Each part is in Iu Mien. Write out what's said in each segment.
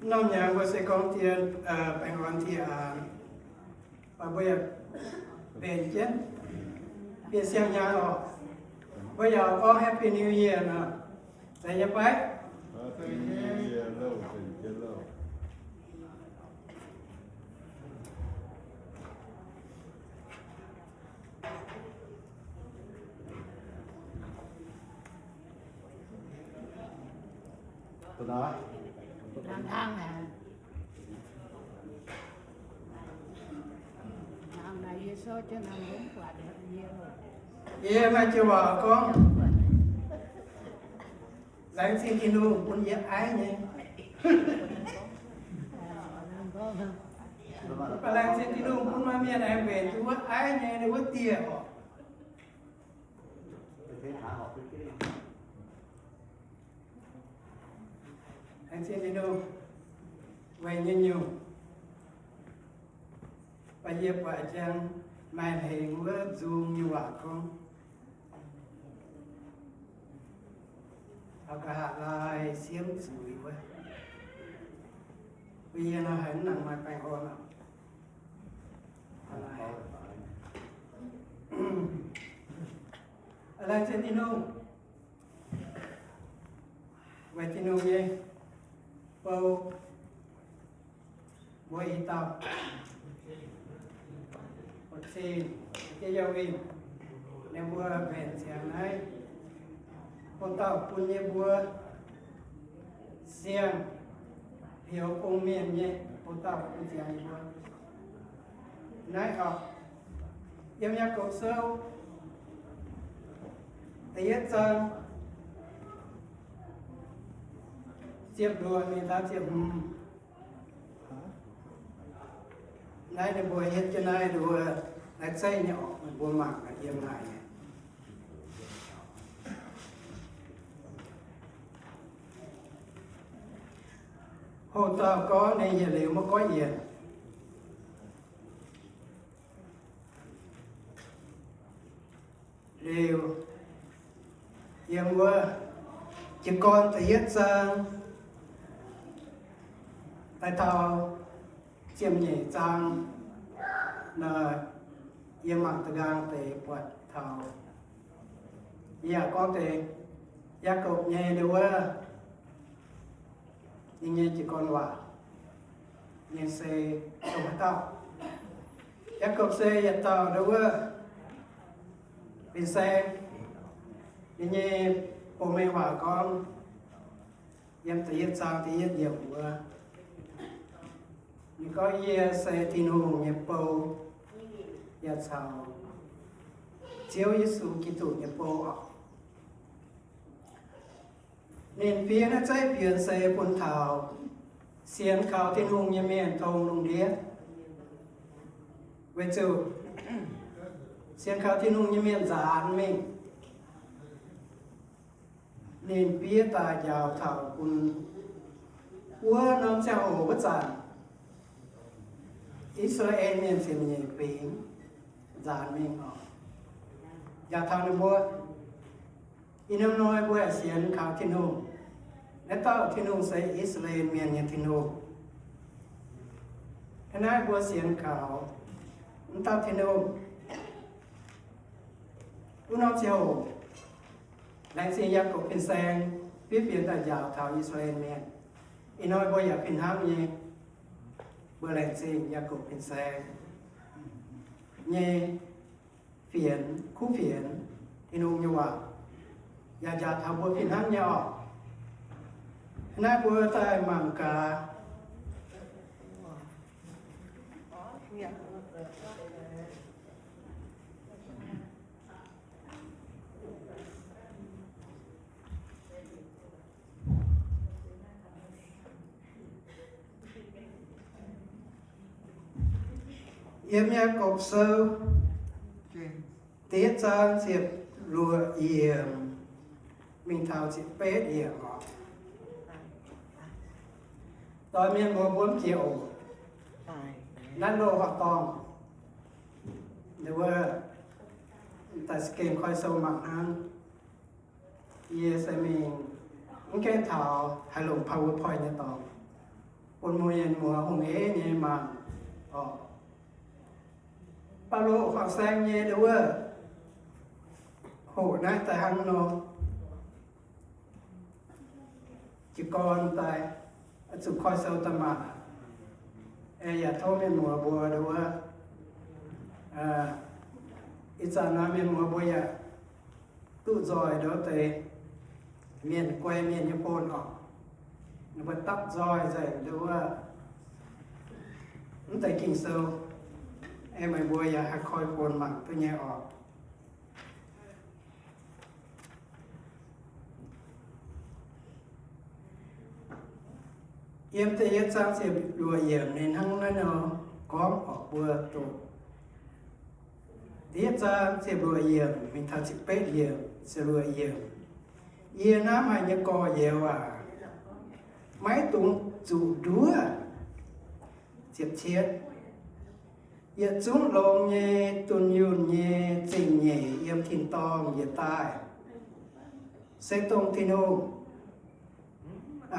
Norm hnyangx mbuo se gorngv dien baengh orn dien, mbuo yaac mbenc jienv, bieqc siang-hnyangx oc. Mbuo yaac gorngv Happy New Year nor, zeiz nyei fai? Yie maaih jiu waac gorngv, laengz zingh Tin-Hungh bun yie aiv nyei. Mv baac laengz zingh Tin-Hungh bun maaih mienh aengx mbenc duqv wuov aiv nyei, ninh wuov dieh oc. Laengz zingh Tin-Hungh weic nyei nyungc, baac yie buatc jang maaih hengx wuov nzung nyei waac gorngv, taux nqa'haav laai siemv zuiz wuov, bun yie nor haiz mv nangc maaih baengh orn oc. Laengz zingh Tin-Hungh, weic Tin-Hungh nyei bou mbuo i dauh, o cin, diev yauh winh, ninh mbuo mbenc ziangx naaiv houc dauh bun nyei mbuo siang-heuc bung mienh nyei houc dauh bun ziangx yie mbuo. Naaiv oc, yiem Yaagorpc Sou da'yietv zaang ziepc luoqc mingh taux ziepc hmz. Naaiv ninh mbuo hietv jienv naaiv nduov, naaiv zeiv nyei oc, mbuo mangc gaax yiem naaic. Hoc dauh gorngv ninh yietc liuz maiv goiv yienc. Liuz, yiem wuov Jiez Gorn da'yietv zaang daaih taux ziepc nyeic zaang nor, yie mangc da'nqaang deix buatc taux, yie yaac gorngv deix Yaagorpc nyei nduov, ninh nyei jiez gorn waac nyei se dongh haaix dauh. Yaagorpc se yietc dauh nduov, fin-saeng. Ninh nyei bou mengh waac gorngv, yiem da'yietv zaang da'yietv yiemc wuov, ninh gorngv, Yie se Tin-Hungh nyei bou, yaac caux Ziouv Yesu Giduc nyei bou oc. Ninh fiev naaiv zeiv fienx se bun taux sienx kaux Tin-Hungh nyei mienh tong lungh ndiev, weic zuqc sienx kaux Tin-Hungh nyei mienh nzaanx mingh. Ninh fiev daaih njaaux taux bun wuov norm ziangh hoc wuov zanc, I^saa^laa^en Mienh ziepc nyeic fingx nzaanx mingh oc. Njaaux taux ninh mbuo, ih hnoi mbuo aengx sienx kaux Tin-Hungh. Naaiv dauh Tin-Hungh se I^saa^laa^en Mienh nyei Tin-Hungh. Hnangv naaiv mbuo sienx kaux wuov dauh Tin-Hungh, wuov norm ziangh hoc laengz zingh Yaagorpc fin-saeng fiev fienx daaih njaaux taux I^saa^laa^en Mienh. Ih hnoi mbuo yaac fih hnangv nyei, mbuo laengz zingh Yaagorpc fin-saeng nyei fienx, kuv fienx, Tin-Hungh nyei waac, yaac njaaux taux mbuo fih hnangv nyei oc. Hnangv naaiv mbuo daaih mangc gaax. Yiem Yaagorpc Sou da'yietv zaang ziepc luoqc yiemc mingh taux ziepc betv yiemc oc. Doix mienh mbuo mbuo mv jiex oc. Naaiv loz-hnoi dorngh, wuov daaih gengh koi sou mangc hnangv. Yie se mingh mv gaengh taux haaix longc PowerPoint nyei dorngx. bun mienh muoz hungh eix nyei mangc oc. Baulo horpc saeng nyei ndau wuov hoqc naaiv daaih hnangv nor, jiez gorn daaih zuqc koi sou daaih mangc. Yaac tov mienh muoz mbuo ndau wuov, ih zanc naaiv mienh muoz mbuo yaac duqv nzoih ndau wuov deix mienh guai mienh nyei bun oc. Ninh mbuo dapv nzoih nzengc ndau wuov mv deix Ging-Sou. Aengx meih mbuo yaac haih koi bun mangc duqv nyei oc. Yiem da'yietv zaang ziepc luoqc yiemc ninh hnangv naaiv nor gorngv oc, mbuo doqc. Da'yietv zaang ziepc luoqc yiemc mingh taux ziepc betv yiemc, ziepc luoqc yiemc. Yie hnamv haic nyei gorx-youz aac, maiv dungx zuqc nduov. Ziepc cietv, yietc zungv longx nyei, dunh yunh nyei, zingh nyeic yiem tin-dorngh njiec daaih, se dongh Tin-Hungh,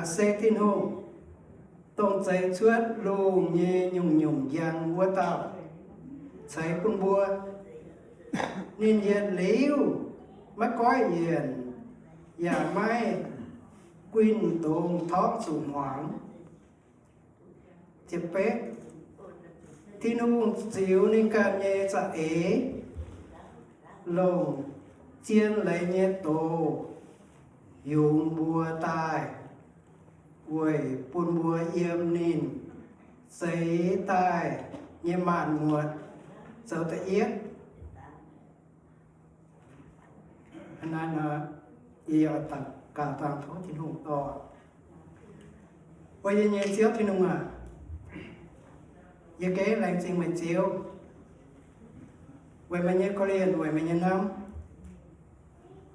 se Tin-Hungh, dongh zeix cuotv lungh nyei nyungc-nyungc njang wuov dauh, ceix bun mbuo. Ninh yietc liuz maiv goiv yienc, yaac maiv guinh ndongx torngv zuqc hmuangx. Ziepc betv, Tin-Hungh ziux ninh ganh nyei za'eix, longc zien leiz nyei doz yungz mbuo daaih, weic bun mbuo yiem ninh zeix daaih nyei maanc muotc zoux da'yietv. Naaiv nor, yie daux gaux dangh tov Tin-Hungh dorh. O yie nyei Ziouv Tin-Hungh aac, yie gengh laengz zingh meih Ziouv, weic meih nyei korv-lienh, weic meih nyei hnamv,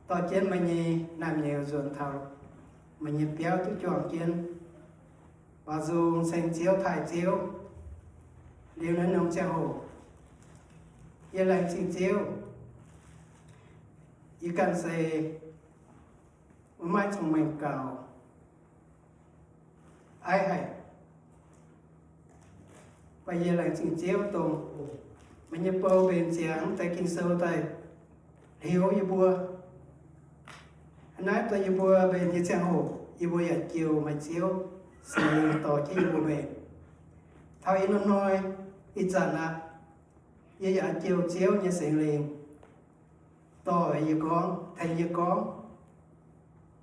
dorh jienv meih nyei naamh nyouz nzuonx taux meih nyei biauv duqv juangc jienv. Baaux nzung ceng Ziouv taaih Ziouv. Liuz naaiv norm ziangh hoc, yie laengz zingh Ziouv. Yie ganh se maiv maaih cong-mengh gaux, aiv haic. Mv baac yie laengz zingh Ziouv dongh meih nyei bou mbenc ziangx deix Ging-Sou daaih hlioux yie mbuo. Naaiv dongh yie mbuo mbenc nyei ziangh hoc, yie mbuo yaac jouh meih Ziouv Singx Lingh dorh jienv yie mbuo mbenc. Taux ih norm hnoi, ih zanc aqv, yie yaac jouh Ziouv nyei Singx Lingh dorh yie gorngv, tengx yie gorngv.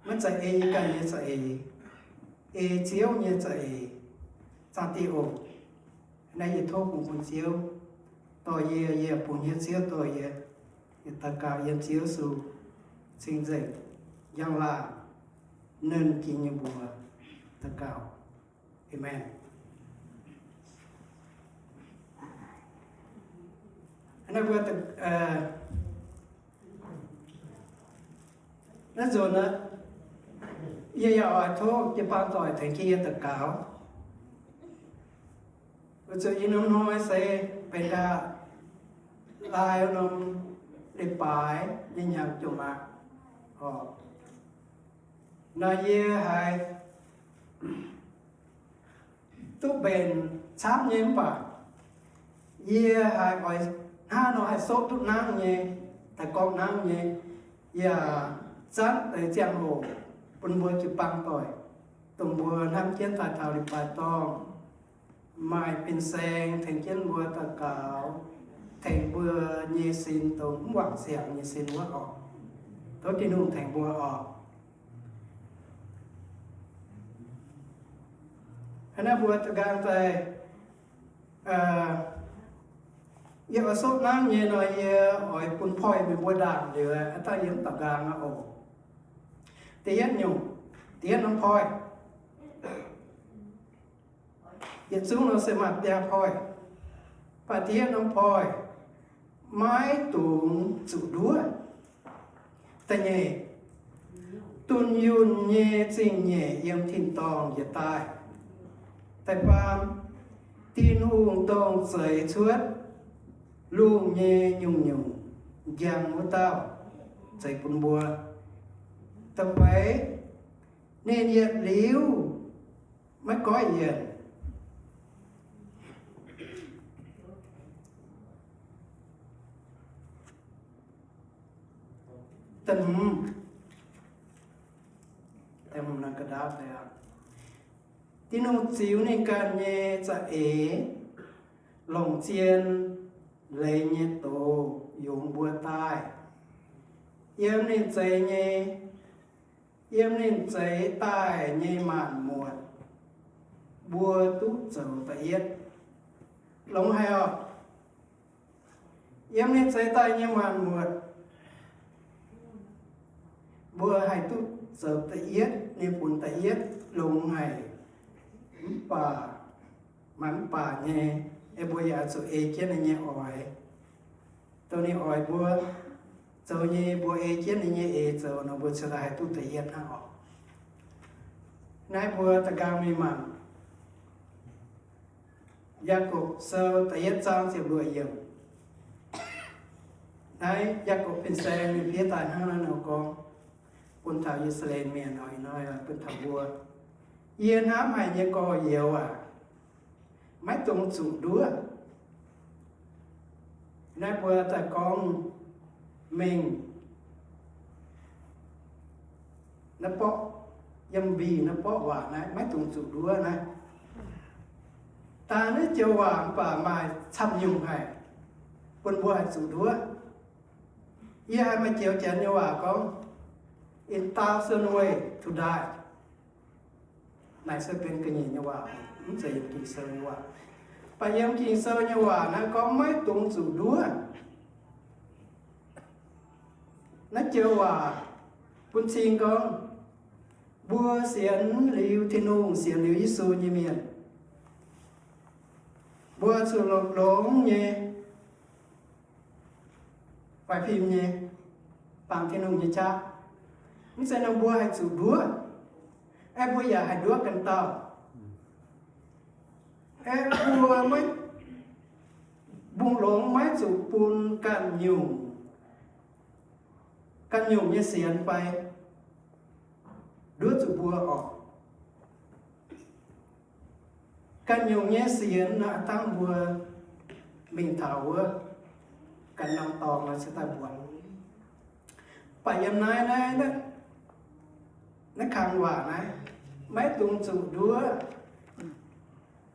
Maiv zeiz ei yie ganh nyei za'eix, ei Ziouv nyei za'eix. Zaangc Diex oc, naaiv yie tov bungx bun Ziouv dorh yie, yie bungx hnyouv Ziouv dorh yie. Yie daux gaux yiem Ziouv Yesu cing-nzengc, njang-laangc, nernh jiex nyei mbuox daux gaux. Aamen. Naaiv mbuo, naaiv nzunc aqv, yie yaac oix tov jiu-baang doic tengx jienv yie daux gaux. Weic zuqc ih norm hnoi se benx daaih laai norm leiz-baaix nyei hnyangx jomc aqv. Oc, nor yie haiz duqv mbenc camv nyei mv baac yie haiz oix hnangv nor haih soqv duqv nangv nyei, daaih gorngv nangv nyei. Yaac zanv deix ziangh hoc bun mbuo jiu-baang doic, dongh mbuo hnamv jienv daaih taux leiz-baaix dorngh, maaih fin-saeng tengx jienv mbuo daux gaux, tengx mbuo nyei sin dongh mv wangc siangx nyei sin wuov oc. Tov Tin-Hungh tengx mbuo oc. Hnangv naaiv mbuo da'nqaang daaih, yie oix soqv nangv nyei nor, yie oix bun point meih mbuo ndaangc liuz, aav dangh yie mv daux nqaang aqv oc. Da'yietv nyungc, da'yietv norm point. Yietc zungv nor se maaih biaa point, mv baac da'yietv norm point, maiv dungx zuqc nduov. Da'nyeic, dunh yunh nyei zingh nyeic yiem tin-dorngh njiec daaih. Da'faam, Tin-Hungh dongh zeix cuotv lungh nyei nyungc-nyungc njang wuov dauh zeix bun mbuo. Da'feix, ninh yietc liuz maiv goiv yienc, Tin-Hungh ziux ninh ganh nyei za'eix, longc zien leiz nyei doz yungz mbuo daaih. Yiem ninh zeix nyei, yiem ninh zeix daaih nyei maanc muotc, mbuo duqv zoux da'yietv. Longx haic oc. Yiem ninh zeix daaih nyei maanc muotc, mbuo haih duqv zoux da'yietv, ninh funx da'yietv longx haic. Mv baac, maaih mv baac nyei, mbuo yaac zuqc ei jienv ninh nyei oix. Dongh ninh oix mbuo zoux nyei, mbuo ei jienv ninh nyei eix zoux nor, mbuo ziouc haih duqv da'yietv hnangv oc. Naaiv mbuo da'nqaang mingh mangc Yaagorpc Sou da'yietv zaang ziepc luoqc yiemc. Naaiv Yaagorpc fin-saeng ninh fiev daaih hnangv naaiv nor gorngv, bun taux I^saa^laa^en Mienh oc, ih hnoi bun taux mbuo. Yie hnamv haic nyei gorx-youz aac, maiv dungx zuqc nduov. Naaiv mbuo daaih gorngv mingh naaiv borqv, yiem mbic naaiv borqv waac naaiv, maiv dungx zuqc nduov naaiv. Dangh naaiv joux waac mv baac maaih camv nyungc haic bun mbuo haih zuqc nduov. Yie haiz maaih joux Janx nyei waac gorngv, in thousand way to die. Naaiv se benx ga'nyiec nyei waac, mv zeiz yiem Ging-Sou nyei waac. Mv baac yiem Ging-Sou nyei waac naaiv gorngv maiv dungx zuqc nduov. Naaiv joux waac bun cing gorngv, mbuo sienx liuz Tin-Hungh, sienx liuz Yesu nyei mienh, mbuo zuqc longx nyei, faix fim nyei, bangc Tin-Hungh nyei qaqv. Mv zeiz nor mbuo haih zuqc nduov, aeqv, mbuo yaac haih nduov ganh dauh. Aeqv, mbuo maiv, mbungh longx maiv zuqc bun ganh nyungc, ganh nyungc nyei sienx fai nduov zuqc mbuo oc. Ganh nyungc nyei sienx naaiv dangh mbuo mingh taux wuov ganh norm dorngx naaiv se daaih mbuox. Mv baac yiem naaiv, naaiv, naaiv kang waac naaiv, maiv dungx zuqc nduov,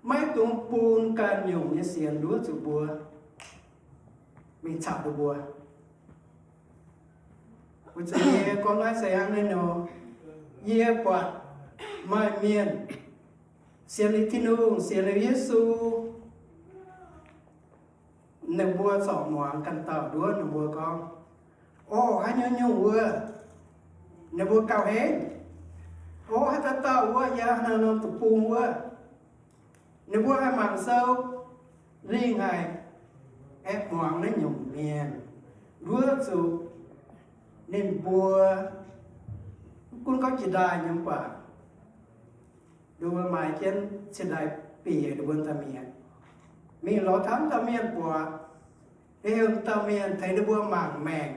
maiv dungx bun ganh nyungc nyei sienx nduov zuqc mbuo, mingh caux ninh mbuo. Weic zuqc yie gorngv naaiv se hnangv naaiv nor, yie buatc maaih mienh sienx liuz Tin-Hungh, sienx liuz Yesu, ninh mbuo zorc muangx ganh dauh nduov ninh mbuo gorngv, o, haaix nyungc nyungc wuov, ninh mbuo gauh henv. O, haaix dauh dauh wuov, yiem haaix norm deic-bung wuov, ninh mbuo haih mangc sou, lingh haic, aeqv, muangx naaiv nyungc mienh nduov zuqc ninh mbuo, mv gunv gorngv jiex ndaaih nyei mv baac ninh mbuo maaiz jienv ciex ndaaih bieqc ninh mbuo dauh mienh, mingh lorz taux dauh mienh buatc, liuz heuc dauh mienh tengx ninh mbuo mangc maengc.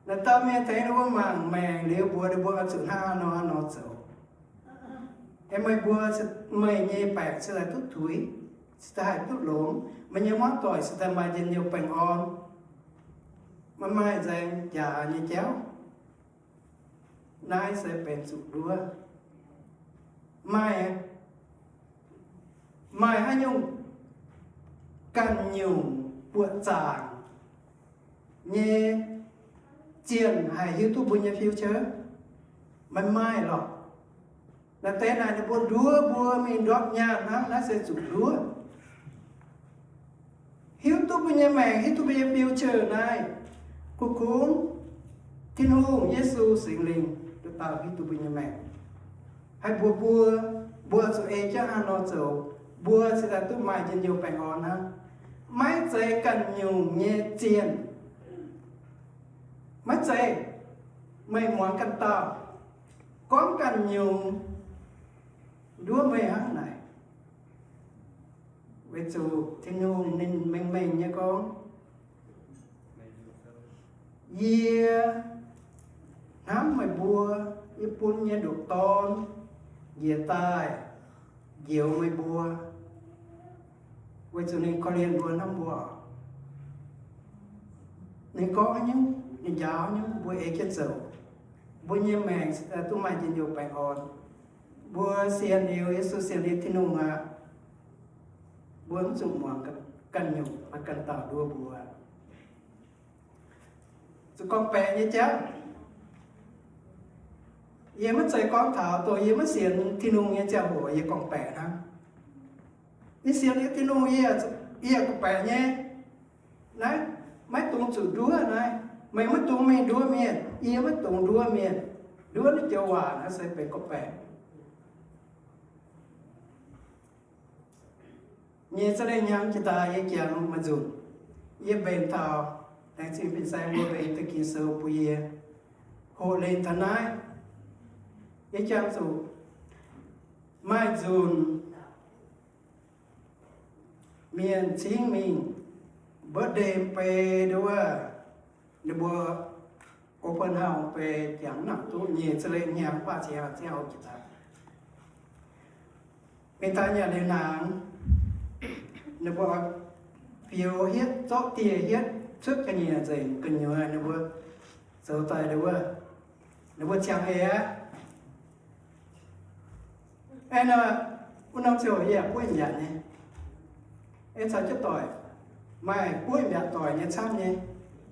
Naaiv dauh mienh tengx ninh mbuo mangc maengc liuz mbuox ninh mbuo oix zuqc hnangv haaix nor hnangv nor zoux. Aeqv, meih mbuo, meih nyei baengc se daaih duqv tuix, se daaih haih duqv longx, meih nyei muangv doic se daaih maaih njien-youh baengh orn, maiv maaih nzaeng jaax nyei jauv. Naaiv se benx zuqc nduov. Maaih, maaih haaix nyungc ganh nyungc buoqc zaangc nyei zienh haih hiuv duqv mbuo nyei future? Maiv maaih lorqc. Naaiv deix naaic ninh mbuo nduov mbuo mingh ndortv nyaanh hnangv, naaiv se zuqc nduov. Hiuv duqv mbuo nyei maengc, hiuv duqv mbuo nyei future naaiv, kungx kungx Tin-Hungh, Yesu, Singx Lingh nduov dauh hiuv duqv mbuo nyei maengc. Haih mbuox mbuo, mbuo zuqc ei jienv haaix nor zoux, mbuo cingx daaih duqv maaih njien-youh baengh orn hnangv. Maiv zeiz ganh nyungc nyei zienh. Maiv zeiz meih muangx ganh dauh, gorngv ganh nyungc, nduov meih hnangv naaic. Weic zuqc Tin-Hungh ninh mengh mengh nyei gorngv, yie hnamv meih mbuo, yie bun nyei ndoqc dorn njiec daaih njoux meih mbuo, weic zuqc ninh korv-lienh mbuo hnamv mbuo. Ninh gorngv haaix nyungc? ninh njaaux nyei, mbuo ei jienv zoux, mbuo nyei maengc duqv maaih njien-youh baengh orn. Mbuo sienx liuz Yesu, sienx liuz Tin-Hungh aqv, mbuo mv zuqc muangx ganh nyungc, ganh dauh nduov mbuo. Zuqc gorngv-baeqc nyei jauv. Yie maiv zeiz gorngv taux dongh yie maiv sienx Tin-Hungh nyei ziangh hoc yie gorngv-baeqc hnangv. Yie sienx liuz Tin-Hungh, yie, yie gorngv-baeqc nyei. Naaiv maiv dungx zuqc nduov naaiv. Meih maiv dungx mingh nduov mienh, yie maiv dungx nduov mienh. Nduov naaiv joux waac naaiv se benx gorngv-baeqc. Nyei za'gengh hnyangx jiex daaih yie jangx maaih nzunc, yie mbenc taux laengz zingh fin-saeng mbuo mbenc deix Ging-Sou bun yie hoqc lengh taux naaiv. Yie jangx zuqc maaih nzunc mienh cingv mingh birthday beiv nduov, ninh mbuo open house beiv jangx nangc duqv nyei za'gengh hnyangx faah ziangh ziangh hoc jiex daaih. Mingh daaih nyanc liuz hnaangx, ninh mbuo fioux hietv, zorqv dieh hietv, cuotv ga'nyiec nzengc gu'nyuoz ninh mbuo zoux daaih nduov, ninh mbuo ziangh eix aqv. Aeqv, nor, wuov norm ziangh hoc yie yaac buov mbiaatc nyei. Aeqv, caux jienv doic, maaih buov mbiaatc doic nyei camv nyei.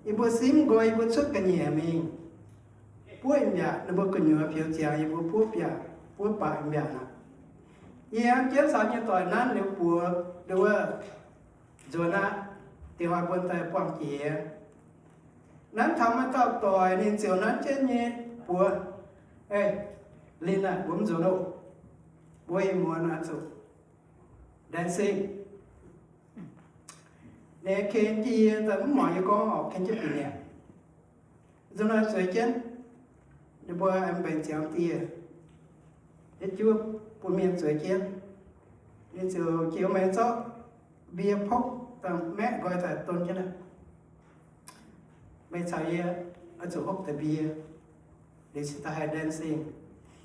Yie mbuo simv nqoi, yie mbuo cuotv ga'nyiec mingh, buov mbiaatc, ninh mbuo gu'nyuoz fioux ziangx, yie mbuo buov mbiaatc, buov baaix mbiaatc aqv. Yie hnamv jienv caux nyei doic nanv liuz buoz nduov, nzuonx aqv, dingc hnoi mbuo daaih buangh jiex. Nanv taux maaih dauh doic ninh ziouc nanv jienv nyei buoz, Ei, Lin aac, mbuo mv nzuonx oc. Mbuo ih muonz oix zuqc dancing. Ninh ken jienv yie, mv muangx yie gorngv, oix ken jienv bieqc mi'aqv. Nzunc naaiv zueiz jienv, ninh mbuo aengx mbenc ziangx dieh, yietv juov bun mienh zueiz jienv. Ninh ziouc jiex meih zorqv mbie pokv daaih maeqv nqoi daaih don jienv aqv. Meih caux yie oix zuqc hopv deix mbie, liuz cingx daaih haih dancing.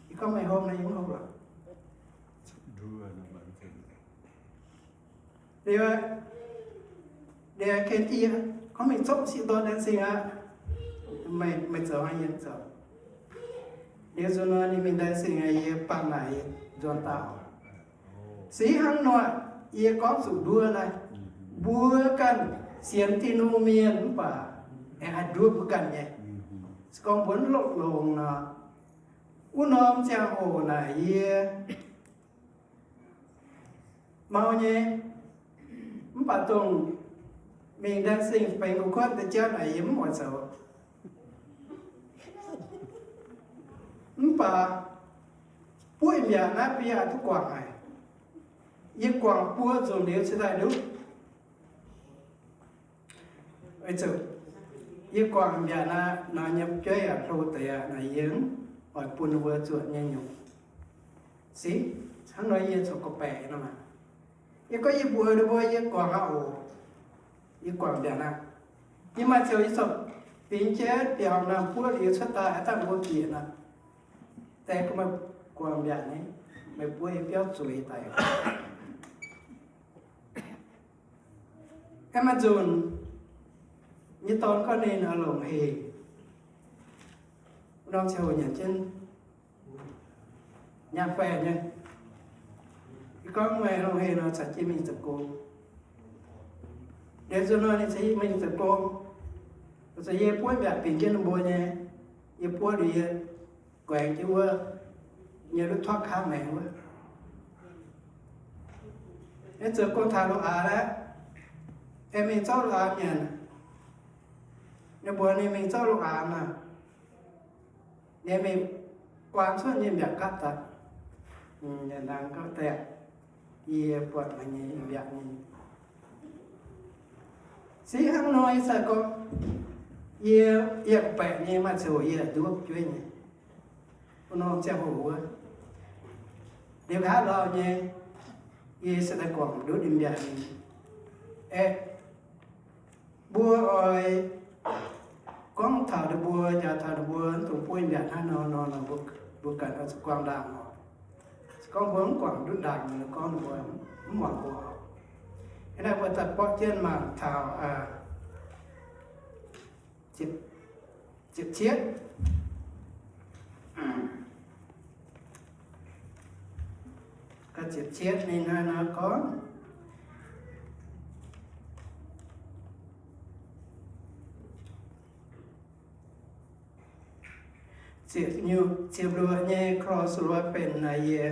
Yie gorngv meih hopv nor, yie mv hopv lorqc. Liuz, liuz ken jienv yie gorngv mingh zorqv sieqv dorn dancing aqv. Meih, meih zoux hnangv yie mv zoux. Liuz nzunc nor ninh mingh dancing, yie bangc naaic yie nzuonx daauh. Se hnangv nor, yie gorngv zuqc nduov naaiv, mbuo ganh sienx Tin-Hungh mienh mv baac aengx haih nduov mbuo ganh nyei. Se gorngv mbuo mv longx-longx nor, wuov norm ziangh hoc naaic yie mau nyei, mv baac dongh mingh dancing benx gu'kuotv deix jauv naaic yie mv oix zoux. Mv baac buov mbiaatc naaiv bun yie haih duqv guangc haic. Yie guangc buo nzunc liuz cingx daaih nduov. Weic zuqc yie guangc mbiaatc naaiv nor, yiem jueiv yaac hlo deix aqv, naaic yie mv oix bun ninh mbuo zuotc nyei nyungc. Se hnangv nor yie corc gorngv-baeqc nor maah. Yie gorngv yie mbuox ninh mbuo yie guangc aqv oc. Yie guangc mbiaatc aqv. Yie maaih ziouc yie corc bingx jienv biaux naamh buov liuz cuotv daaih, aav dangh mbuo bieqc nor, deix gu'nyuoz guangc mbiaatc nyei, meih buov yie biauv zueiz daic. Aengx maaih nzunc, yie nyei dorn gorngv ninh oix longc heh. Norm ziangh hoc nyanc jienv nyaanh faeh nyei. Yie gorngv meih longc heh nor, caux jienv mingh zoux gong. Liuz nzunc nor ninh caux yie mingh zoux gong. Zuqc yie buov mbiaatc bingx jienv ninh mbuo nyei, yie buov liuz yie guaengx jienv wuov nyei lutv tuaqv kaav maengx wuov. Yie zoux gong taux lungh aanx aqv, aengx mingh zorqv lungh aanx nyanc. Ninh mbuox ninh mingh zorqv lungh aanx aqv. Ninh mingh guaan cuotv nyei mbiaauc gapv daaih. Nyanc hnaangx gapv daaih, yie buatc meih nyei mbiaauc nyei. Se hnangv nor, yie sai gorngv, yie, yie baeqc nyei, maaih ziangh hoc yie nduov jueiv nyei. Wuov norm ziangh hoc wuov, liuz nqa'haav lauh nyei, yie se daaih guangc ndutv ninh mbiaauc nyei. Aeqv, mbuo oix gorngv taux ninh mbuo, njaaux taux ninh mbuo, mv dungx buov mbiaauc hnangv nor nor, mbuo ganh oix zuqc guangc ndaangc oc. Se gorngv mbuo mv guangc ndutv ndaangc, gorngv ninh mbuo mv muangx mbuo oc. Hnangv naaiv mbuo daaih borqv jienv mangc taux, aa, ziepc cietv. Ziepc cietv ninh hnangv naaiv gorngv, ziepc luoqc nyei clause lorz benx naaiv yie,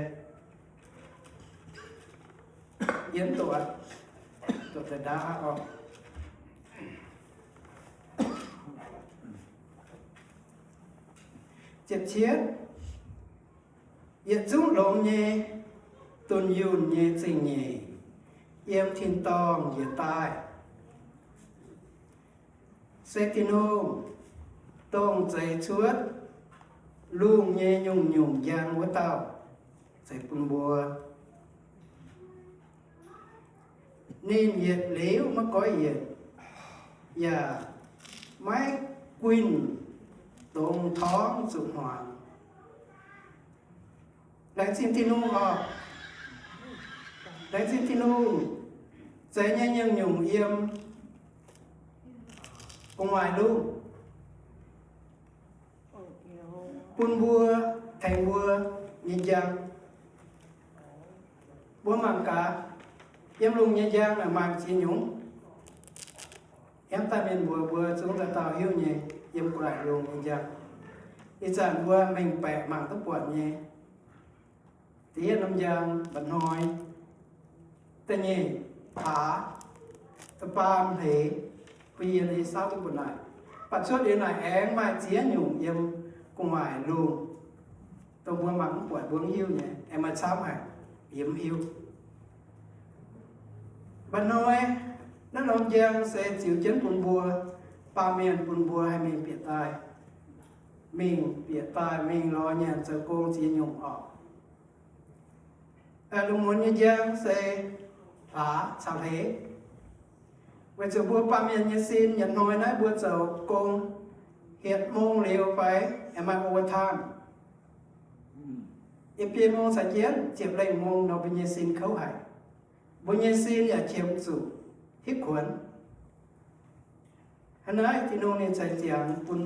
yie mv doqc, doqc daaih ndaauv oc. Ziepc cietv, yietc zungv longx nyei, dunh yunh nyei zingh nyeic, yiem tin-dorngh njiec daaih, se Tin-Hungh, dongh zeix cuotv lungh nyei nyungc-nyungc njang wuov dauh, ceix bun mbuo. Ninh yietc liuz maiv goiv yienc, yaac maiv guinh dongz torngv zuqc hmuangx. Laengz zingh Tin-Hungh oc. Laengz zingh Tin-Hungh, zeix nyei nyungc-nyungc yiem gu'nguaaic lungh bun mbuo, tengx mbuo nyei njang. Mbuo mangc gaax, yiem lungh nyei njang naaic maaih ziex nyungc. Hnamv daaih mienh mbuox mbuo zungv dauh dauh hiuv nyei, yiem gu'nguaaic lungh nyei njang. Ih zanc mbuo mengh baeqc mangc duqv buatc nyei. Da'yietv norm njang mba'hnoi, da'nyeic hlaax, da'faam hleix, bun yie nyei saauv duqv mbu'naaic. Baac cuotv liuz naaic aengx maaih ziex nyungc yiem gu'nguaaic lungh, dongh mbuo mangc mv buatc mbuo mv hiuv nyei, aengx maaih camv haic, yie mv hiuv. Mba'hnoi, naaiv norm njang se ziux jienv bun mbuo, baamh mienh bun mbuo haih mingh bieqc daaih, mingh bieqc daaih mingh lorz nyanc zoux gong ziex nyungc oc. Lungh muonz nyei njang se hlaax caux hleix, weic zuqc mbuo baamh mienh nyei sin, yietc hnoi naaiv mbuo zoux gong hietc mong liuz fai aengx maaih overtime, yietc biei mong caux jienv ziepc lengh mong nor mbuo nyei sin kouv haic. Mbuo nyei sin yaac qiemx zuqc hitv kuonx. Hnangv naaiv Tin-Hungh ninh ceix ziangx bun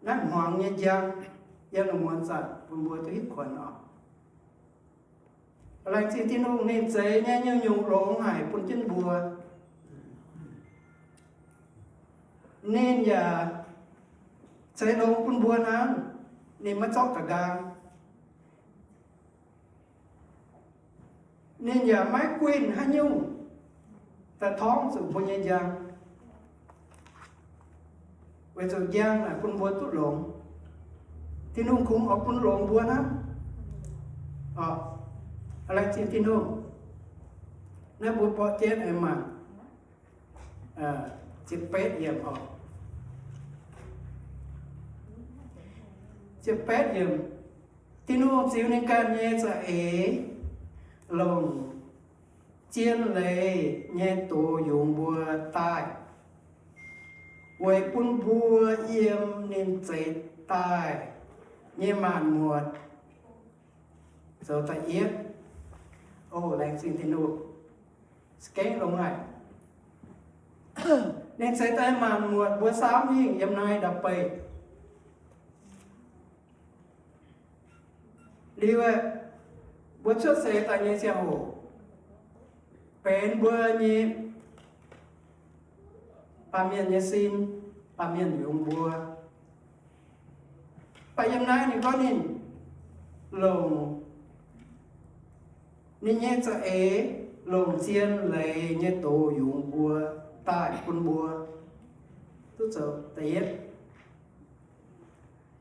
naaiv hmuangx nyei njang yiem lungh muonz zanc bun mbuo duqv hitv kuonx oc. Laengz zingh Tin-Hungh ninh zeix nyei nyungc-nyungc longx haic bun jienv mbuo. Ninh yaac ceix longx bun mbuo hnangv, ninh maiv zorqv ga'nqaang. Ninh yaac maiv guinh haaix nyungc daaih torngv zuqc mbuo nyei njang, weic zuqc njang naaic bun mbuo duqv longx. Tin-Hungh kungx oix bun longx mbuo hnangv. Oc, laengz zingh Tin-Hungh. Naaiv mbuo borqv jienv aengx mangc ziepc betv yiemc oc. Ziepc betv yiemc, Tin-Hungh ziux ninh ganh nyei za'eix longc zien leiz nyei doz yungz mbuo daaih, weic bun mbuo yiem ninh zeix daaih nyei maanc muotc zoux da'yietv. O, laengz zingh Tin-Hungh. Gengh longx haic. Ninh zeix daaih maanc muotc mbuo saamv hingh yiem naaiv ndau-beih. Liuz aeqv, mbuo cuotv seix daaih nyei ziangh hoc benx mbuo nyei baamh mienh nyei sin, baamh mienh yungz mbuo. Mv baac yiem naaiv ninh gorngv ninh longc ninh nyei za'eix longc zien leiz nyei doz yungz mbuo daaih bun mbuo duqv zoux da'yietv.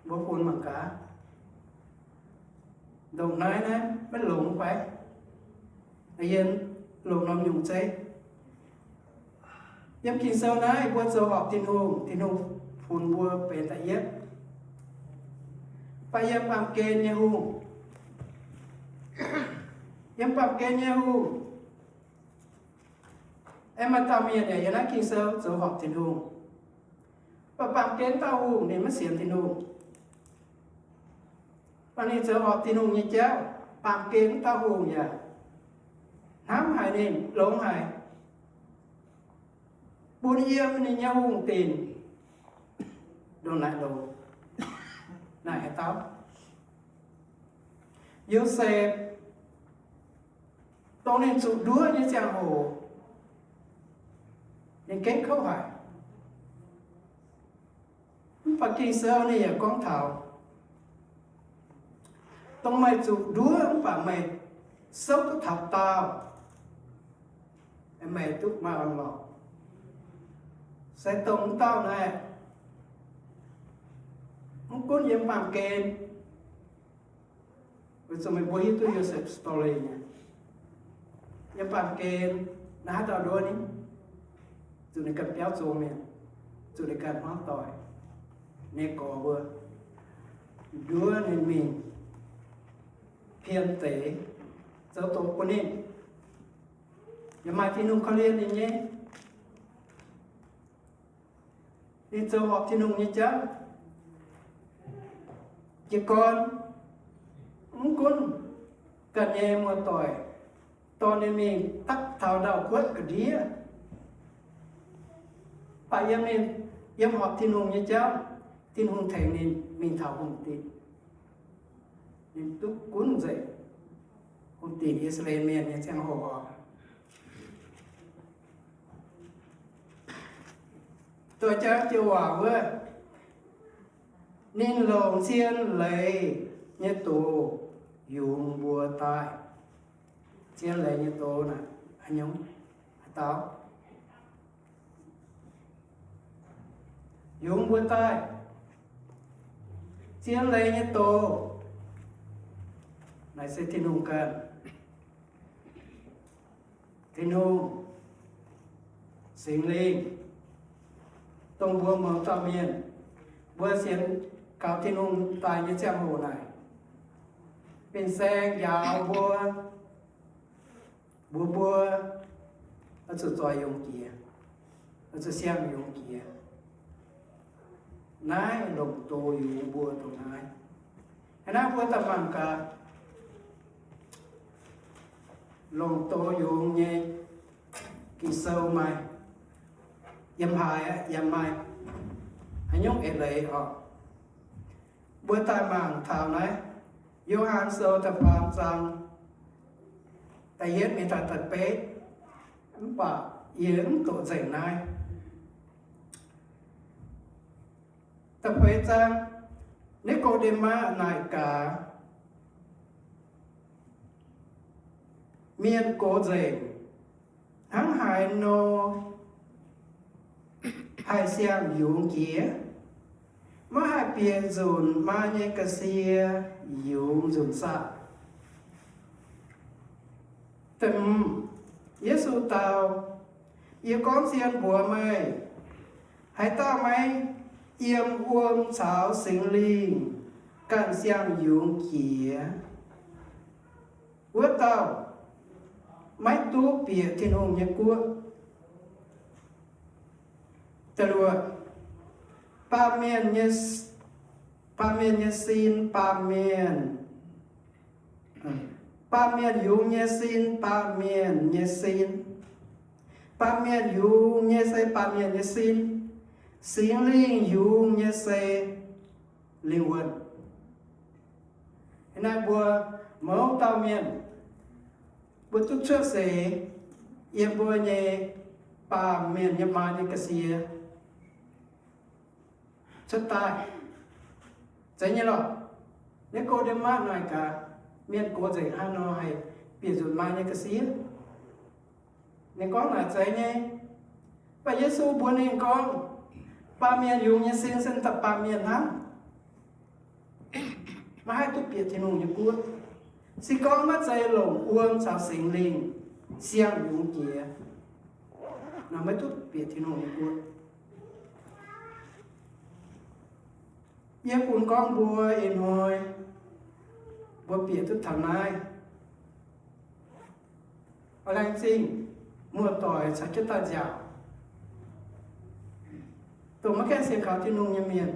Mbuo funx mangc gaax, ndongc naaiv naaiv maiv longx fai? Yie longc norm nyungc zeiv. Yiem Ging-Sou naaiv mbuo zoux horpc Tin-Hungh, Tin-Hungh funx mbuo benx da'yietv. Mv baac yiem baamh gen nyei hungh, yiem baamh gen nyei hungh, aengx maaih dauh mienh yaac yiem naaiv Ging-Sou zoux horpc Tin-Hungh. Mv baac baamh gen dauh hungh ninh maiv sienx Tin-Hungh. Mv baac ninh zoux horpc Tin-Hungh nyei jauv, baamh gen wuov dauh hungh yaac hnamv haic ninh, longx haic, bun yiem ninh nyei hungh dinc. ndongc naaic longx. Naaic haaix dauh? Yosepv, dongh ninh zuqc nduov nyei ziangh hoc, ninh gengh kouv haic. Mv baac Ging-Sou ninh yaac gorngv taux, dongh meih zuqc nduov mv baac meih souv duqv taux daauh, meih duqv maaih orn-lorqc. Se dongh wuov dauh naaiv, mv gunv yiem baamh gen, weic zuqc meih mbuo hiuv duqv Yosepv story nyei, yiem baamh gen naaiv haaix dauh nduov ninh? Zuqc ninh ganh biauv zong mienh, zuqc ninh ganh hmuangv doic, ninh gorx mbuo nduov ninh mingh pien deix, zoux doqc bun ninh. Yaac maaih Tin-Hungh korv-lienh ninh nyei. Ninh zoux horpc Tin-Hungh nyei jauv. Jiez gorn mv gunv ganh nyei muoz-doic dorh ninh mingh dapv taux ndau-kuotv ga'ndiev, mv baac yiem ninh, yiem horpc Tin-Hungh nyei jauv, Tin-Hungh tengx ninh mingh taux hungh dinc. Ninh duqv gunv nzengc hungh dinc I^saa^laa^en Mienh nyei ziangh hoc oc. Doix-jangx joux waac wuov, ninh longc zien leiz nyei doz yungz mbuo daaih. Zien leiz nyei doz naaic haaix nyungc? Haaix dauh? Yungz mbuo daaih. Zien leiz nyei doz naaic se Tin-Hungh ganh. Tin-Hungh, Singx Lingh, dongh mbuo mouz dauh mienh, mbuo sienx kaux Tin-Hungh daaih nyei ziangh hoc naaic, fin-saeng njaaux mbuo, mbuox mbuo oix zuqc zoih yungz jiex, oix zuqc siang yungz jiex. Naaiv longc doz yungz mbuo ndongc naaiv. Hnangv naaiv mbuo daaih mangc gaax, longc doz yungz nyei Ging-Sou maaih yiem haaix, yiem maaih haaix nyungc eix leiz oc. Mbuo daaih mangc taux naaiv Yo^han Sou da'faam zaang da'yietv mingh taux da'betv, mv baac yie mv doqc nzengc naaiv. Da'feix zaang, Ni^ko^nde^matv naaic gaax, Mienh gox nzengc, hnangv haaix nor haih siang-yungz jiex? Maiv haih bieqc nzunc maa nyei ga'sie yungz nzunc saah? Da'hmz, Yesu dau, Yie gorngv zien mbuox meih, haaix dauh maiv yiem wuom caux Singx Lingh ganh siang-yungz jiex, wuov dauh maiv duqv bieqc Tin-Hungh nyei guoqv. Da'luoqc, baamh mienh nyei, baamh mienh nyei sin, baamh mienh, baamh mienh yungz nyei sin, baamh mienh nyei sin, baamh mienh yungz nyei se baamh mienh nyei sin, Singx Lingh yungz nyei se lingh wuonh. Naaiv mbuo mouz dauh mienh, mbuo duqv cuotv seix yiem mbuo nyei baamh mienh nyei maa nyei ga'sie cuotv daaih. Zeiz nyei lorqc. Ni^ko^nde^matv naaic gaax, mienh gox nzengc haaix nor haih bieqc nzunc maa nyei ga'sie? Ninh gorngv naaic zeiz nyei. Mv baac Yesu mbuox ninh gorngv, baamh mienh yungz nyei sin se daaih baamh mienh hnangv, maiv haih duqv bieqc Tin-Hungh nyei guoqv, se gorngv maiv zeiz longc wuom caux Singx Lingh siang-yungz jiex nor, maiv duqv bieqc Tin-Hungh nyei guoqv. Yie bun gorngv mbuo ih hnoi mbuo bieqc duqv taux naaiv, oix laengz zingh muoz-doic caux jienv daaih nziaauc, dongh maiv gaengh sienx kaux Tin-Hungh nyei mienh.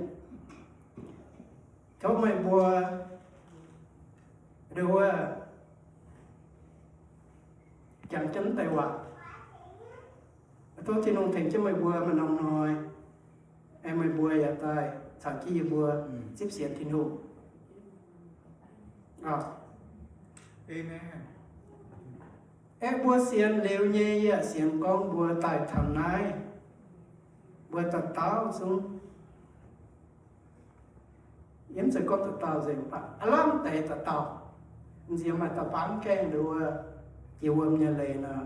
Tov meih mbuo nduov jangx jienv deix waac. Tov Tin-Hungh tengx jienv meih mbuo maaih norm hnoi, aengx meih mbuo yaac daaih caux jienv yie mbuo zipv sienx Tin-Hungh. Aeqv, mbuo sienx liuz nyei, yie sienx gorngv mbuo daaih taux naaiv, mbuo dauh dauh zungv, yie mv zeiz gorngv dauh dauh nzengc, mv baac aav lamh deix dauh dauh, m'nziex maaih dauh baav gaengh nduov jiex wuom nyei leiz nor,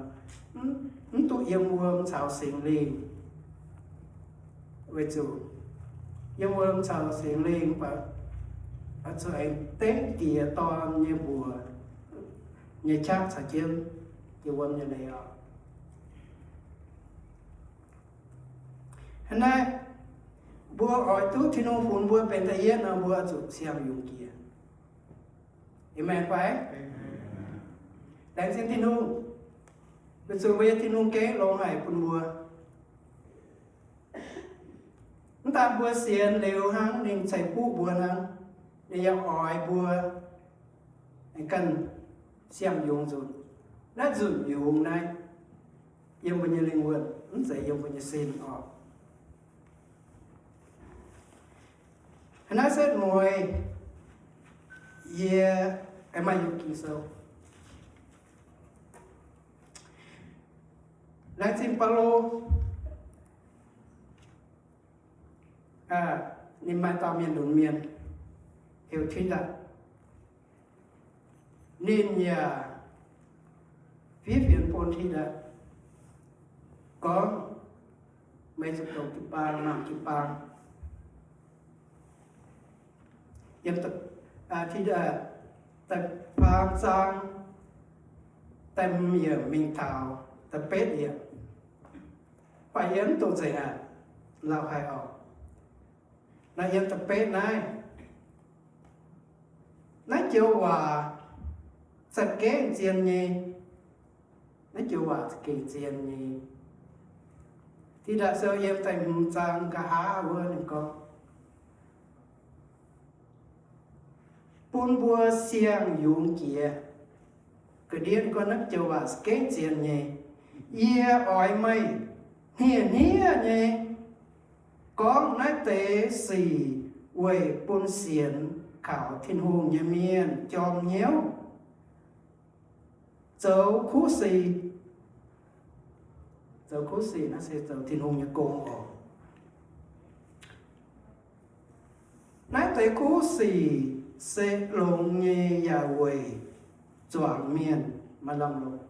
mv duqv yiem wuom caux Singx Lingh. Weic zuqc yiem wuom caux Singx Lingh mv baac zuqc aengx dengv Diex, Dorn nyei mbuox nyei qaqv caux jienv jiex wuom nyei leiz oc. Hnangv naaiv, mbuo oix duqv Tin-Hungh funx mbuo benx da'yietv nor, mbuo zuqc siang-yungz jiex. Aamen fai? Laengz zingh Tin-Hungh, weic zuqc mbuo nyei Tin-Hungh gengh longx haic bun mbuo. Mv daan mbuo sienx liuz hnangv, ninh ceix fuqv mbuo hnangv, ninh yaac oix mbuo ganh siang-yungz nzunc. Naaiv nzunc yungz naaiv yiem mbuo nyei lingh wuonh, mv zeiz yiem mbuo nyei sin oc. Hnangv naaiv setv mueiz yie aengx maaih yiemc Ging-Sou. Laengz zingh Baulo, ninh maaih dauh mienh lunx mienh heuc Tidatc. Ninh yaac fiev fienx bun Tidatc gorngv, meih zuqc dongh jiu-baang mangc jiu-baang. Yiem Tidatc da'faam zaang da'hmz yiemc mingh taux da'betv yiemc. Baac yie mv dungx nzengc aqv, lauh haic oc. Naaiv yiem da'betv naaiv, naaiv joux waac za'gengh zien nyei. Naaiv joux waac za'gengh zien nyei. Tidatc Sou yiem da'hmz zaang nqa'haav wuov ninh gorngv, bun mbuo siang-yungz jiex. Ga'ndiev gorngv naaiv joux waac za'gengh zien nyei. Yie oix meih hniev-hniev nyei gorngv naaiv deix sic weic bun sienx kaux Tin-Hungh nyei mienh jorm hnyouv, zoux kuv sic. Zoux kuv sic naaiv se zoux Tin-Hungh nyei gong oc. Naaiv deix kuv sic se longx nyei yaac weic zuangx mienh maaih lamh longc.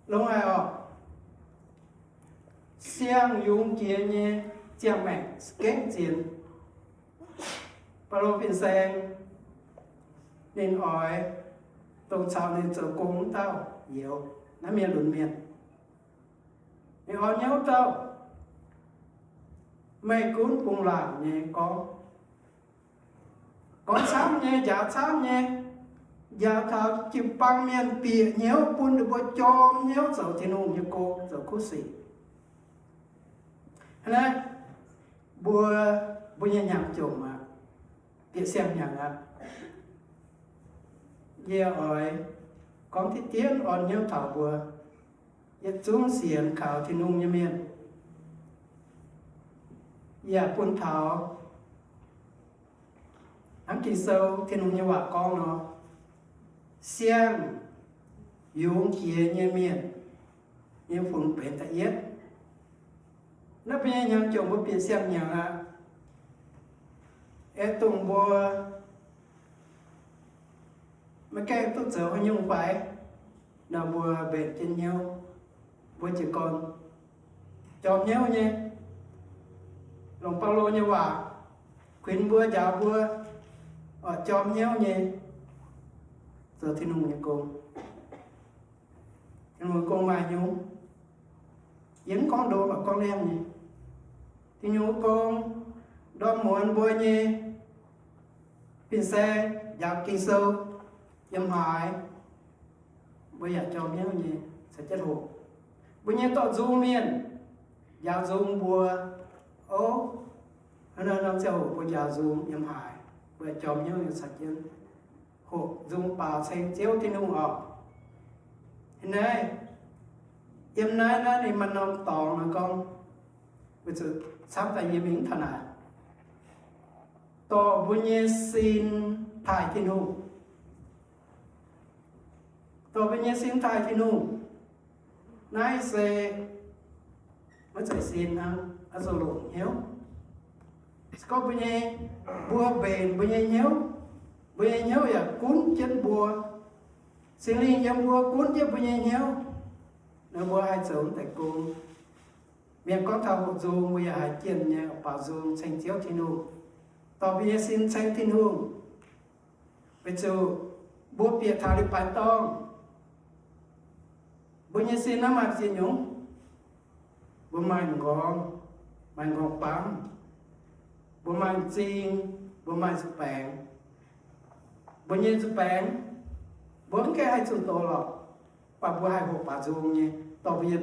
Longx haic oc. Siang-yungz jiex nyei ziangh maengc za'gengh zien. Baulo fin-saeng ninh oix dongh caux ninh zoux gong wuov dauh youz, naaiv mienh lunx mienh. Ninh oix hnyouv dauh meih gunv bungx laangc nyei gorngv, gorngv camv nyei, njaaux camv nyei, njaaux taux jiu-baang mienh bieqc hnyouv, bun ninh mbuo jorm hnyouv zoux Tin-Hungh nyei gong, zoux kuv sic. Hnangv naaiv, mbuo, mbuo nyei hnyangx-jomc aqv, bieqc siang-hnyangx aqv. Yie oix gorngv diqv dien orn hnyouv taux mbuo yietc zungv sienx kaux Tin-Hungh nyei mienh. Yie yaac bun taux hnangv Ging-Sou Tin-Hungh nyei waac gorngv nor, siang-yungz jiex nyei mienh nyei funx benx da'yietv. Naaiv mbuo nyei hnyangx-jomc mbuo bieqc siang-hnyangx aqv. Aeqv, dongh mbuo maiv gaengh duqv zoux haaix nyungc fai nor, mbuo mbenc jienv hnyouv, mbuo jiez gorn jorm hnyouv nyei, longc Baulo nyei waac kuinx mbuo, njaaux mbuo oix jorm hnyouv nyei zoux Tin-Hungh nyei gong. Tin-Hungh gong maaih nyungc, yie mv gorngv ndo, mv baac gorngv liangv nyei. Tin-Hungh gong ndorm muonz mbuo nyei fin-saeng njaaux Ging-Sou yiem haaix, mbuo yaac jorm hnyouv nyei caux jienv hoqc. Mbuo nyei dorh nzung mienh njaaux nzung mbuo, o, hnangv nor ziangh hoc mbuo njaaux nzung yiem haaix, mbuo yaac jorm hnyouv nyei caux jienv hoqc nzung baaux ceng Ziouv Tin-Hungh oc. Hnangv naaiv, yiem naaiv naaiv ninh maaih norm dorngx nor gorngv, weic zuqc camv daaih yie mingh mv taux naaic. Dorh mbuo nyei sin taaih Tin-Hungh. Dorh mbuo nyei sin taaih Tin-Hungh. Naaiv se maiv zeiz sin hnangv, oix zuqc longc hnyouv. Se gorngv mbuo nyei, mbuo mbenc mbuo nyei hnyouv, mbuo nyei hnyouv yaac gunv jienv mbuo. Singx Lingh yiem mbuo gunv jienv mbuo nyei hnyouv, nor mbuo haih zoux deix gong. Mienh gorngv taux hoqc nzung, mbuo yaac haiz jienh nyei baaux nzung ceng Ziouv Tin-Hungh, dorh mbuo nyei sin ceng Tin-Hungh. Weic zuqc mbuo bieqc taux leiz-baaix dorngh, mbuo nyei sin naaiv maaih ziex nyungc. Mbuo maaih m'nqorngv, maaih m'nqorngv-bamv, mbuo maaih m'zing, mbuo maaih nzuih baengx. Mbuo nyei nzuih baengx, mbuo mv gaengh haih zunh doz lorqc, mv baac mbuo haih hoqc baaux nzung nyei, dorh mbuo nyei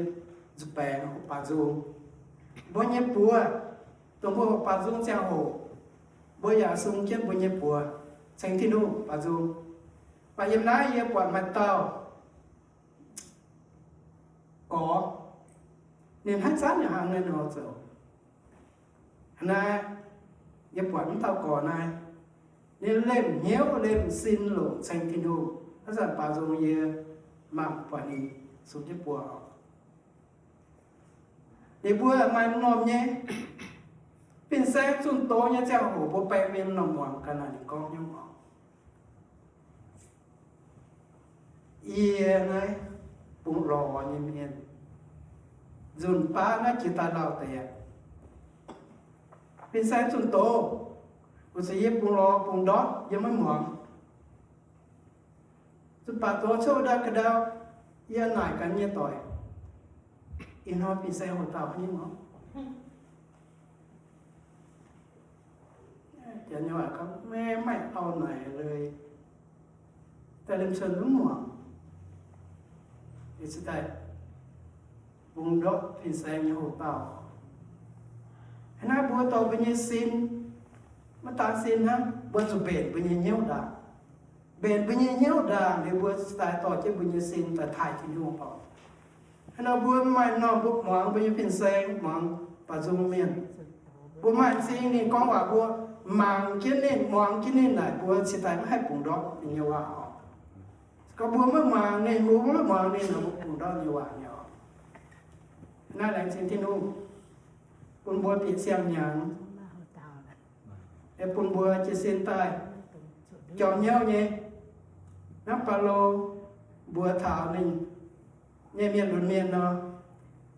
nzuih baengx hoqc baaux nzung. Mbuo nyei buoz, dongh mbuo hoqc baaux nzung ziangh hoc, mbuo yaac sung jienv mbuo nyei buoz ceng Tin-Hungh baaux nzung. Mv baac yiem naaiv yie buatc maaih dauh gorx, ninh haiz zanc yaac hnangv naaiv nor zoux. Hnangv naaiv, yie buatc mv dauh gorx naaiv, ninh lemh hnyouv lemh sin longc ceng Tin-Hungh. Haaix zanc baaux nzung yie mangc buatc ninh sung jienv buoz oc. Ninh mbuo maaih m'normh nyei, fin-saeng zunh doz nyei ziangh hoc mbuo baeng mienh m'normh muangx ga'naaiv ninh gorngv hnyouv oc. Yie naaiv bungx lorz nyei mienh, nzunc baav naaiv jiex daaih lauh deix aqv. Fin-saeng zunh doz, weic zuqc yie bungx lorz bungx ndortv yie maiv muangx. Zuqc baac doz cuotv wuov ndau ga'ndau, yie naaic gaax nyei doic, ih hnoi fin-saeng hoc dauh nyei mor. Janx nyei waac gorngv, maiv maaih auv-naaic leiz, daaih liemh cuotv mv muangx. Yie cingx daaih bungx ndortv fin-saeng nyei hoc dauh. Hnangv naaiv mbuo dorh mbuo nyei sin, maiv daan sin hnangv, mbuo zuqc mbenc mbuo nyei hnyouv ndaangc. Mbenc mbuo nyei hnyouv ndaangc liuz, mbuo cingx daaih dorh jienv mbuo nyei sin daaih taaih Tin-Hungh oc. Hnangv nor mbuo maaih m'normh mbuo muangx mbuo nyei fin-saeng, muangx baaux nzung mienh. Mbuo maaih m'zing ninh gorngv waac mbuo mangc jienv ninh, muangx jienv ninh naaic, mbuo cingx daaih maiv haih bungx ndortv ninh nyei waac oc. Se gorngv mbuo maiv muangx ninh, mbuo maiv muangx ninh nor, mbuo bungx ndortv ninh nyei waac mi'aqv oc. Naaiv laengz zingh Tin-Hungh bun mbuo bieqc siang-hnyangx, bun mbuo jiez sin daaih jorm hnyouv nyei. Hnangv Baulo mbuox taux ninh nyei mienh lunx mienh nor,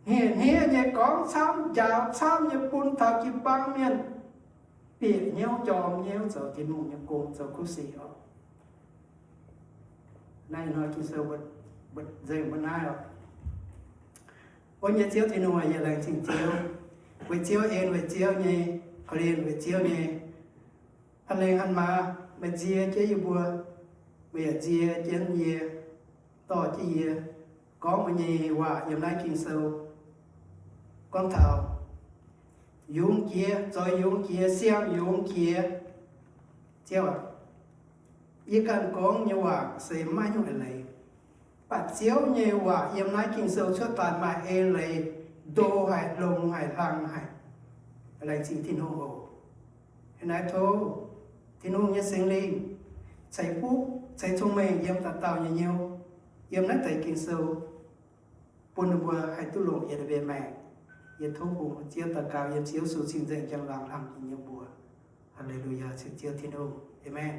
hniev-hniev nyei gorngv camv, njaaux camv nyei bun taux jiu-baang mienh bieqc hnyouv jorm hnyouv zoux Tin-Hungh nyei gong, zoux kuv sic oc. Naaiv ih hnoi Ging-Sou mbuox nzengc mbuo naaiv oc. O nyei Ziouv Tin-Hungh, yie laengz zingh Ziouv, weic Ziouv en, weic Ziouv nyei korv-lienh, weic Ziouv nyei hanh lengh hanh maaz, meih nzie jienv yie mbuo, meih yaac nzie jienv yie, dorh jienv yie gorngv meih nyei waac yiem naaiv Ging-Sou gorngv taux yungz jiex, zoux yungz jiex, siang yungz jiex. Ziouv aac, yie ganh gorngv nyei waac se maiv nyungc eix leiz. Mv baac Ziouv nyei waac yiem naaiv Ging-Sou cuotv daaih maaih eix leiz, ndo haic, longx haic, hlang haic. Laengz zingh Tin-Hungh oc. Hnangv naaiv tov Tin-Hungh nyei Singx Lingh ceix fuqv ceix cong-mengh yiem dauh dauh nyei hnyouv, yiem naaiv deix Ging-Sou, bun ninh mbuo haih duqv longc yietc liuz mbenc maengc. Yie tov fungx Ziouv daux gaux yiem Ziouv Yesu cing-nzengc njang-laangc hnamv jiex nyei mbuox. Haa^le^lu^yaa, ceng Ziouv Tin-Hungh. Aamen.